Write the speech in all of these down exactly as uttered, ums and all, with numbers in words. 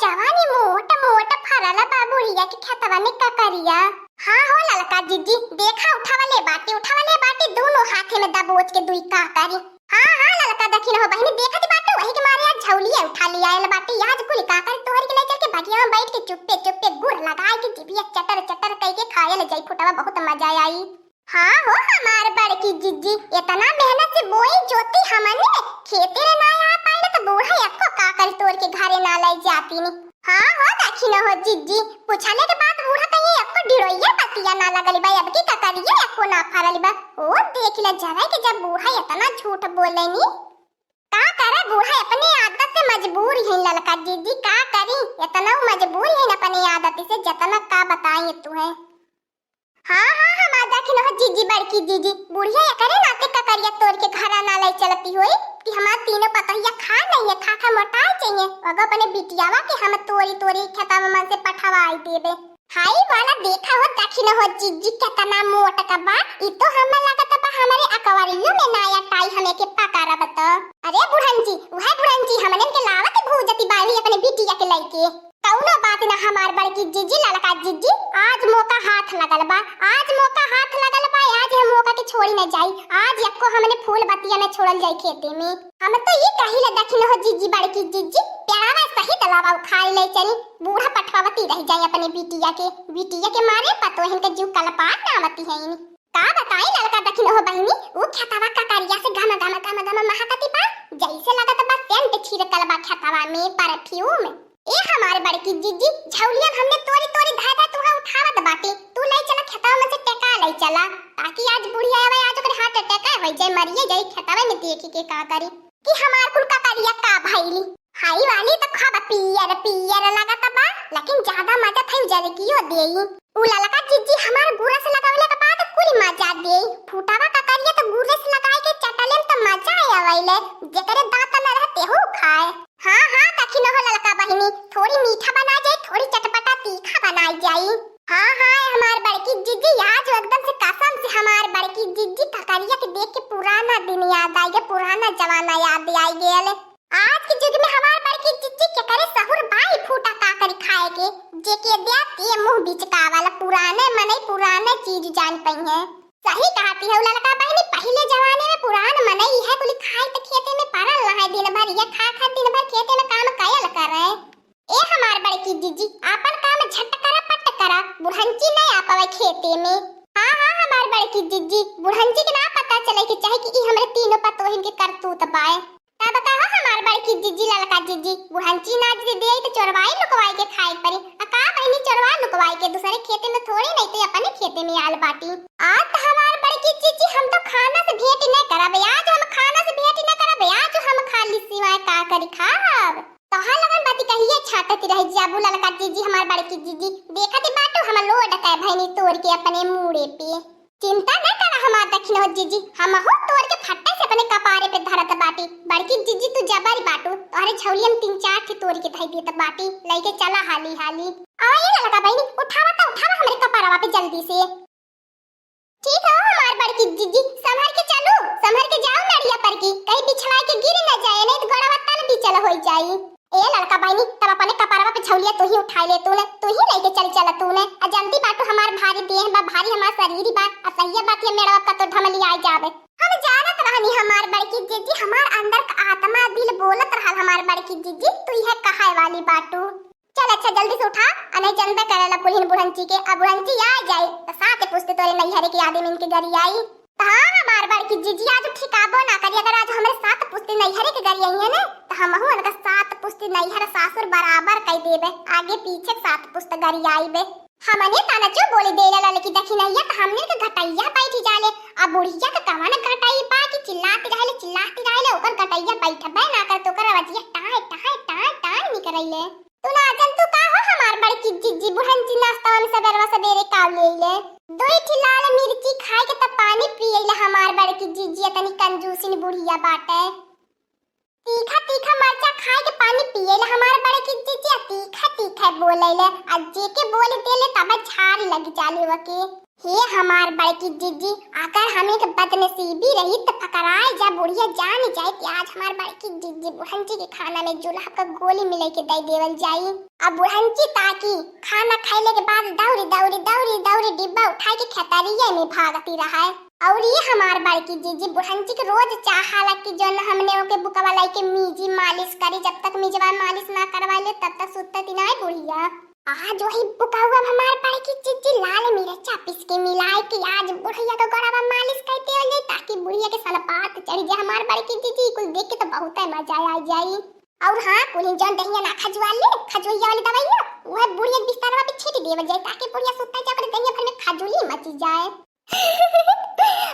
जवानी मोट मोट फरल बा बुढ़िया के खेतवा में ककरिया। हाँ हो ललका जिज्जी, देखा उठावले बाटी, उठावले बाटी, दोनों हाथे में दबोच के दुई काकरी। हाँ हाँ ललका दखिन हो बहिनी, देखत बाटू, वही के मारे आज झौलिया उठा ले आयल बाटी। आज कुल काकरी तोहर के ले चल के बगिया में बैठ के चुप्पे चुप्पे गुड़ लगाए के जिभिया चटर चटर कई के खायल जाई फुटवा, बहुत मजा आई। हाँ हो हमार बड़की जिज्जी, इतना मेहनत से बोई जोती हमने, खेते रे ना आ पाइले तो बूढ़ा एक्को काकरी तोड़ के घरे ना ले जाती नी। हाँ हो दखिन हो जिज्जी, पूछले के बाद बूढ़ा कहिए एक्को डिड़ोइया पतिया ना लगल बा, अब की ककरिया एक्को ना फरल बा। ओ देख ले जरा के जब बूढ़ा इतना झूठ बोले नी। का करे बूढ़ा अपने आदत से मजबूर ही ललका जिज्जी, का करी इतना मजबूर ही अपने आदत से, जतना का बताई तू है। हाँ हाँ हमार दखिन हो जिज्जी बड़की जिज्जी, बुढ़िया एकरे नाते ककरिया तोड़ के घरा ना ले चलती होई कि हमार तीनों पतोहिया खा नहीं है, खा खा मोटा चाहिए। अगर अपने बिटियावा के हम तोरी तोरी खेता में मन से पठवाई देबे। हाई वाला देखा हो दखिन हो जिज्जी कितना मोट का बा, ई तो हमें लागत बा हमारे अकवरियों में ना अटाई हमें के पकड़ब तो। अरे बुढ़न जी, वह बुढ़न जी हमने के लावत भूजती बाही अपने बिटिया के लइके। कौनो बात ना हमार बड़की जिज्जी ललका जिज्जी, आज मौका हाथ लगल बा, आज मौका हाथ लगल बा, आज हम मौका के छोड़ी न जाई। आज एक्को हमने फूल बतिया न छोड़ल जाई खेते में। हम तो ये कही ले दखिन हो जिज्जी बड़की जिज्जी, प्यावा सहित लावा उखाड़ ले चली, बूढ़ा पठवावती रह जाई अपने बिटिया के, बिटिया के मारे पतोहिन के जीव कलपार नावती है इनी। का बताई ललका दखिन हो बहिनी, ऊ खेतवा ककरिया से घम घम घम घम महकती बा, जैसे लगत बा सेंट छिड़कल बा खेतवा में परफ्यूम। ए हमार बड़की जिज्जी, झौलिया हमने तोरी तोरी धाय धाय तुहा उठावत बाटी, तू ले चला खेतवा में से टेका ले चला, ताकि आज बुढ़िया आवे, आज ओकरे हार्ट अटैक होई जाए, मरिए जाई खेतवा में देखी के का करी। कि हमार कुल ककरिया का भइली। हाई वाली तो खूब पियर पियर लागत बा, लेकिन ज्यादा मजा थई जरकियो देई। उ ललका जिज्जी हमार गुरस लगावले के बाद कुल मजा देई। फूटावा ककरिया तो गुरस लगाए के चटले में तो मजा आए आवेले, जेकरे दांत न रहते हो खाए। हाँ हाँ दखिन हो ललका बहिनी, थोड़ी मीठा बना जाए, थोड़ी चटपटा तीखा बनाई जाई। हाँ हाँ हमार बड़की जिज्जी, आज एकदम से कसम से हमार बड़की जिज्जी ककरिया के देख के पुराना दिन याद आई गए, पुराना जमाना याद आई गए। आज के युग में हमार बड़की जिज्जी केकरे सहुर बाई फूटा काकरी खाए के, जेके द्या ते मुंह बिचकावल, पुराने मनई पुराने चीज जान पई है। सही कहती है ललका बहिनी, पहिले जमाने में पुरान मनई इहे कुली खाए त खेते में पड़ल रहे, दिन भर ये खा खा दिन भर खेते में काम कयल करे। ए हमार बड़की जिज्जी, आपन काम झट करा पट करा, बुढ़ंची नहीं आ पावे खेते में। हाँ हाँ हमार बड़की जिज्जी, बुढ़ंची के ना पता चले के चाहे कि ई हमरे तीनों पतोहिन के करतूत बाए। तब कहो हमार बड़की जिज्जी ललका जिज्जी, बुढ़ंची ना दे दे तो चोरवाई लुकवाई के खाए पड़ी। आ का बहिनी चोरवा लुकवाई के दूसरे खेते में थोड़ी नहीं तो अपने खेते में आल बाटी। आज तो हमार बड़की जिज्जी हम तो खाना से भेंट नहीं करब, आज हम खाना से भेंट नहीं करब, आज हम खाली सिवाय का करी खाब। तोहार लगन बाती कहिए छाटत रह जाबू ललका जिज्जी हमार बड़की जिज्जी। देखत बाटू हम लोड कै भैनी तोड़ के अपने मूड़े पे। चिंता न करा हमार दखिनो जिज्जी, हमहू तोड़ के फट्टे से अपने कपारे पे धरत बाटी। बड़की जिज्जी तू जबर बाटू, तोहरे झौलियन तीन चार ठे तोड़ के धई देत बाटी, लइके चला हाली हाली। आवा ये ललका बहिनी, उठावा त उठावा हमरे कपारवा पे जल्दी से। ठीक हो हमार बड़की जिज्जी, संभर के चलू, संभर के जाओ नड़िया पर की, कहीं बिछड़ा के गिर न जाए, नहीं तो गोड़वा तल बिचल हो जाई। ए ललका बहिनी, तब अपने कपड़वा पे झौलिया तू ही उठाई ले तू ने, तू ही लेके चल चल तू ने। आ जानती बाटू हमार भारी देह बा, भारी हमार शरीर बा, आ सहिया बात ये मेड़वा का तो ढमली आ जावे। हम जानत रहनी हमार बड़की जिज्जी, हमार अंदर का आत्मा दिल बोलत रहल हमार बड़की जिज्जी, तू यह कहाए वाली बाटू। चल अच्छा जल्दी से उठा, अने जनबे करेला कुल्हिन बुढ़ंची के, अब बुढ़ंची आ जाई त सात पुस्ते तोरे नैहरे के आदमी इनके गरी आई। त हाँ हमार बड़की जिज्जी आज ठिकाबो ना करी, अगर आज हमरे सात पुस्ते नैहरे के गरी आई है ना त हमहू उनका सात पुस्ते नैहर सासुर बराबर कई देबे, आगे पीछे के सात पुस्ते गरी आईबे। हमने ताना चो बोली देला ललकी दखिनैया त हमने के घटैया बैठ जाले। अब बुढ़िया के कवन घटाई बा कि चिल्लाती रहले चिल्लाती रहले ओकर घटैया बैठबे ना कर तो ओकर आवाजिया टाय टाय टाय टाय निकरैले। तू ना जन तू का हो हमार बड़की जिज्जी, बुढ़ंची नाश्ता में सबेरवा सबेरे का ले ले। दो ही लाल मिर्ची खाए के त पानी पिए ले हमार बड़की जिज्जी, इतनी कंजूसिन बुढ़िया बाटे। तीखा तीखा मरचा खाए के पानी पिए ले हमार बड़की जिज्जी, आ तीखा तीखा बोले ले, आ जेके बोल दे ले तब झाड़ लग जाले वके। हे हमार बड़की जिज्जी, अगर हमें के बदनसीबी रही त पकड़ाए जा बुढ़िया, जान जाए कि आज हमार बड़की जिज्जी बुढ़ंची के खाना में जुलाब का गोली मिलाई के दे देवल जाई। अब बुढ़ंची ताकी खाना खैले के बाद दौड़ी दौड़ी दौड़ी दौड़ी डिब्बा उठाए के खेतरिया में भागती रहा है। और ये हमार बड़की जिज्जी बुढ़ंची के रोज चाहाला कि जौन हमने ओके बुकवा लाई के मीजी मालिश करी, जब तक मीजवा मालिश ना करवा ले तब तक सुतती ना है बुढ़िया। आज वही बुकवा हमार बड़की जिज्जी लाल मिर्चा पीस के मिलाए कि आज बुढ़िया के गोड़वा मालिश कर देवल जाई, ताकि बुढ़िया के सलपात चढ़ जाए। हमार बड़की जिज्जी कुल देख के तो बहुत मजा आ जाई। और हाँ, कुल जौन दहिया ना खजुआ ले, खजुइया वाली दवाइया, वह बुढ़िया के बिस्तरवा पे छीट देवल जाए, ताकि बुढ़िया सुता जाए, ओकरे दहिया भर में खजुली मची जाए।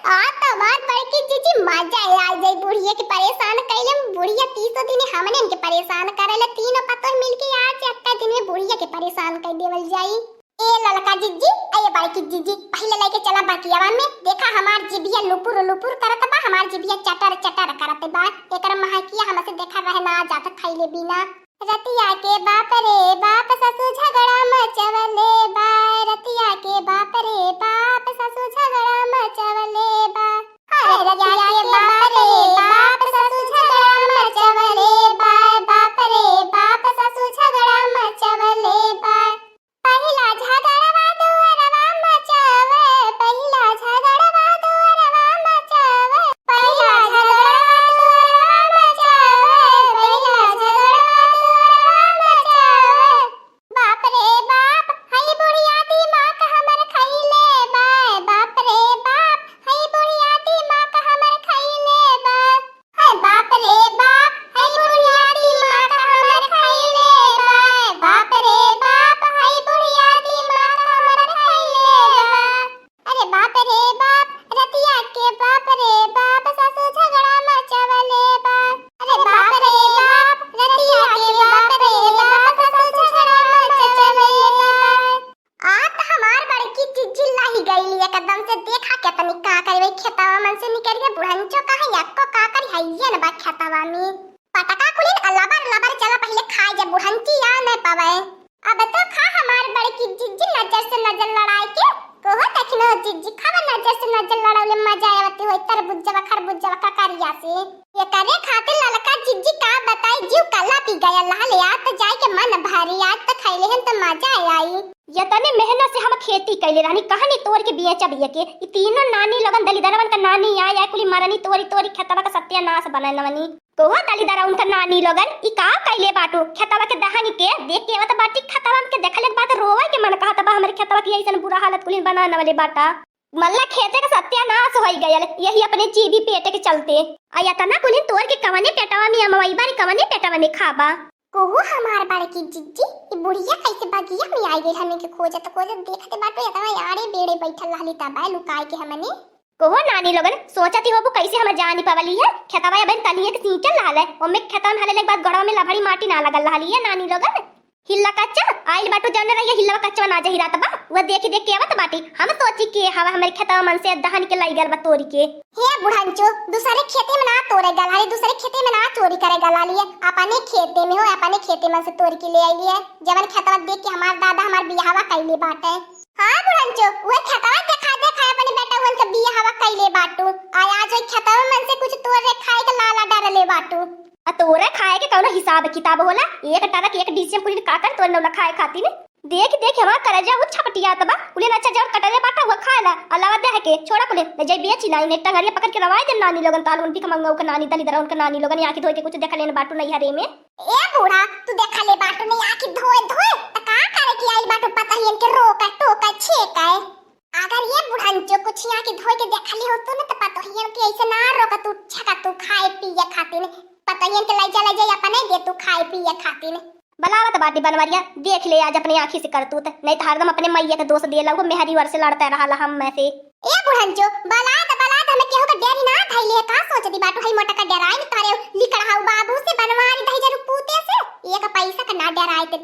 आ तो हमार बड़की जिज्जी मजा आ जाई बुढ़िया के परेशान कैले। बुढ़िया तीसो दिन हमने इनके परेशान करेले, तीनों पतोह मिलके आज एक्का दिन में बुढ़िया के परेशान कर देवल जाई। ए ललका जिज्जी, ए बड़की जिज्जी, पहिले लेके चला बगियावा में। देखा हमार जिभिया लुपुर लुपुर करत बा, हमार जिभिया चटर चटर करत बा। एकर महकिया हमसे देखा रहे ना जात खैले बिना। रतिया के बाप रे बाप ससु झगड़ा मचवले बा, रतिया के बाप रे बाप ससु झगड़ा मचवले बा। अरे रतिया के बाप रे बाप ससु झगड़ा मचवले बा, बाप रे बाप ससु झगड़ा मचवले बा। पहिला झगड़वा दुअरवा मचावे, पहिला झगड़वा दुअरवा मचावे, पहिला झगड़वा दुअरवा मचावे, पहिला झगड़वा दुअरवा मचावे। बाप रे बाप, हई बुढ़िया दिमाग हमर खइले बा, बाप रे बाप, हई बुढ़िया दिमाग हमर खइले बा। हाय बाप रे बाप, हई बुढ़िया दिमाग हमर खइले बा। बाप रे बाप, हई बुढ़िया दिमाग हमर खइले बा। अरे बाप रे बाप, रतिया के बाप रे बाप, ससु झगड़ा मचवले बा। अरे बाप रे बाप, रतिया के बाप रे बाप, ससु झगड़ा मचवले बा। आ त हमार बड़की जिज्जी लाही गईली एकदम से। देखा केतनी का करी, वही खेतवा मन से निकल के बुढ़ंचो कहाँ यक्को का करी, हइये न बा खेतवा में। पटका कुलिन आ लबर लबर चला पहिले खाए जा, बुढ़ंची आ न पावे। अब तो खा हमार बड़की जिज्जी नजर से नजर लड़ाए के। कोहो देखिन हो जिज्जी, खावा नजर से नजर लड़ौले मजा आवत होई तरबुज्जवा खरबुज्जवा ककरिया से। एकरे खातिर ललका जिज्जी का बताई, जीव कला पी गया लहले, आ त जाए के मन भरी, आज त खैले हन त मजा आई। यतने मेहनत से हम खेती कैले रहनी, कहनी तोड़ के बेचब ये के। ई तीनों नानी लोगन दलिदरवन का नानी आय, आय कुली मरनी तोरी तोरी खेतवा का सत्यानाश बनवनी। कोहो दलिदरा उनका नानी लोगन, ई का कैले बाटू? खेतवा के दहन के देख के आवत बाटी, खेतवा के देखले के बाद रोवे के मन कहत बा, हमरे खेतवा की ऐसन बुरा हालत कुली बना नवले बाटा। मल्ला खेते का सत्यानाश होई गयल, यही अपने जीभी पेटे के चलते। आ यतना कुली तोड़ के कवने पेटवा में अमवई बारी, कवने पेटवा में खाबा? कोहू हमार बड़की जिज्जी, ई बुढ़िया कैसे बगिया में आई गइल? हमनी के खोजत खोजत देखते बाटू, एतना आड़े बेड़े बैठल रहली तब आए लुकाए के हमनी। कोहो नानी लोगन, सोचती होबू कैसे हम जानी पवली है? खेतवा अबे तनिए के सींचल रहल है, ओमे खेतवा में हले एक बार गड़वा में लभड़ी माटी ना लगल रहली है नानी लोगन। हिल्ला कच्चा आइल बाटू, जौन रहिए हिल्लवा कच्चा ना जहिरात बा, वह देखी देख के आवत बाटी। हम सोची के हवा हमरे खेतवा मन से दहन के लाई गल बा तोरी के। हे बुढ़ंचो, दूसरे खेते में ना तोड़े गल हाली, दूसरे खेते में ना चोरी करे गल हाली है, अपने खेते में हो, अपने खेते में से तोड़ के ले आइली है, जवन खेतवा देख के हमार दादा हमार बियाहवा कैले बाटे। हाँ बुढ़ंचो, उहे खेतवा देखा देखा अपने बेटा उनके बियाहवा कैले बाटू, आ आज ओई खेतवा मन से कुछ तोड़ रे खाए के लाला डरले बाटू। आ तोरे खाए के कौनो हिसाब किताब होला? एक टरक एक डीसीएम कुली का कर तोड़ नौला खाए खातिर। देख देख हमार करेजा वो छपटियात बा। उले अच्छा जौन कटले बाटा वो खाए ला, अलावा दे के छोड़ा कुले। ले जाई बेची लाई, ने टंगरिया पकड़ के रवाई दे नानी लोगन, ताल उन भिख मंगा उनका नानी दलिदरा उनका नानी लोगन, आँखी धोए के कुछ देख लेन बाटू नैहरे में। ए बूढ़ा, तू देख ले बाटू नहीं आँखी धोए धोए, त का करे की आई बाटू पतहियन के रोका टोका छेका है। अगर ये बुढ़ंचो कुछ आँखी धोए के देख ली हो तू न, त पतहियन के ऐसे ना रोका तू छका तू खाए पिए खातिर। पतहियन के लाई जा लाई जा अपने दे तू खाए पिए खातिर। बलावत बाटी बनवरिया, देख ले आज अपने आँखी से करतूत, नहीं त हरदम अपने मैया के दोष दिए लगो, मेहरी वर से लड़ते रहला हम में से। ए बुढ़ंचो, बलात बलात हमें केहू के डेरी ना धइले है, का सोच दी बाटू हई मोटा का डेराई न तारे लिकड़हाऊ बाबू से बनवारी दही जरू पूते से, एक पैसा का ना डेराई ते।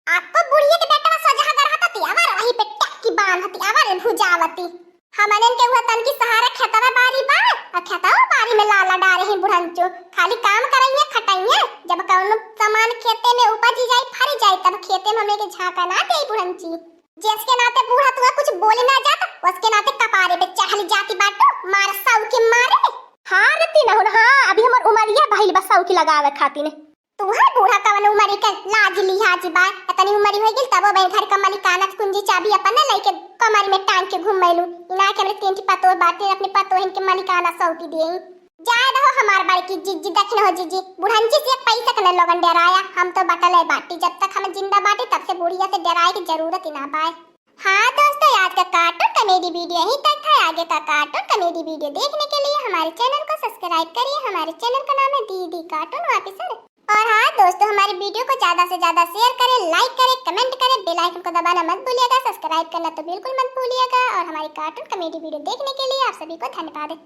आपको बुढ़िया के बेटा सोझा अगर हता ते आवर वही पे टक्की बांधती आवर भुजावती। हमनन के हुआ तन की सहारा खेतवा बारी बा, आ खेतवा बारी में लाला डारे हैं बुढ़ंचो। खाली काम करइए, खटइए, जब कौनो सामान खेते में उपज जाई, फरी जाई, तब खेते में हमने के झांका ना दे बुढ़ंची। जिसके नाते बूढ़ा तुहा कुछ बोले ना जात, उसके नाते कपारे पे चढ़ल जाती बाटू, मार सऊ के मारे। हाँ रे तीनहुन, हाँ, अभी हमर उमरिया भइल बा सऊ की लगावे खातिर। तुहर बूढ़ा कवन उमरी के लाज लिहाज बा? इतनी उमरी होइ गेल तबो बहिन घर का मलिकाना कुंजी चाबी अपन न लइके कमर में टांग के घूम मैलू। इना के हमरे तीन ठी पतोह बाटे, अपने पतोहन के मलिकाना सौंपी देई। जाए दहो हमार बड़की जिज्जी, देखिन हो जिज्जी, बुढ़ंजी से एक पैसा के न लोगन डराया, हम तो बटले बाटी, जब तक हम जिंदा बाटी तब से बुढ़िया से डराए की जरूरत ही ना पाए। हाँ दोस्तों, आज का कार्टून कॉमेडी वीडियो यहीं तक था। आगे का कार्टून कॉमेडी वीडियो देखने के लिए हमारे चैनल को सब्सक्राइब करिए। हमारे चैनल का नाम है दीदी कार्टून ऑफिसर। और हाँ दोस्तों, हमारे वीडियो को ज्यादा से ज्यादा शेयर करें, लाइक करें, कमेंट करें, बेल आइकन को दबाना मत भूलिएगा, सब्सक्राइब करना तो बिल्कुल मत भूलिएगा। और हमारी कार्टून कॉमेडी वीडियो देखने के लिए आप सभी को धन्यवाद।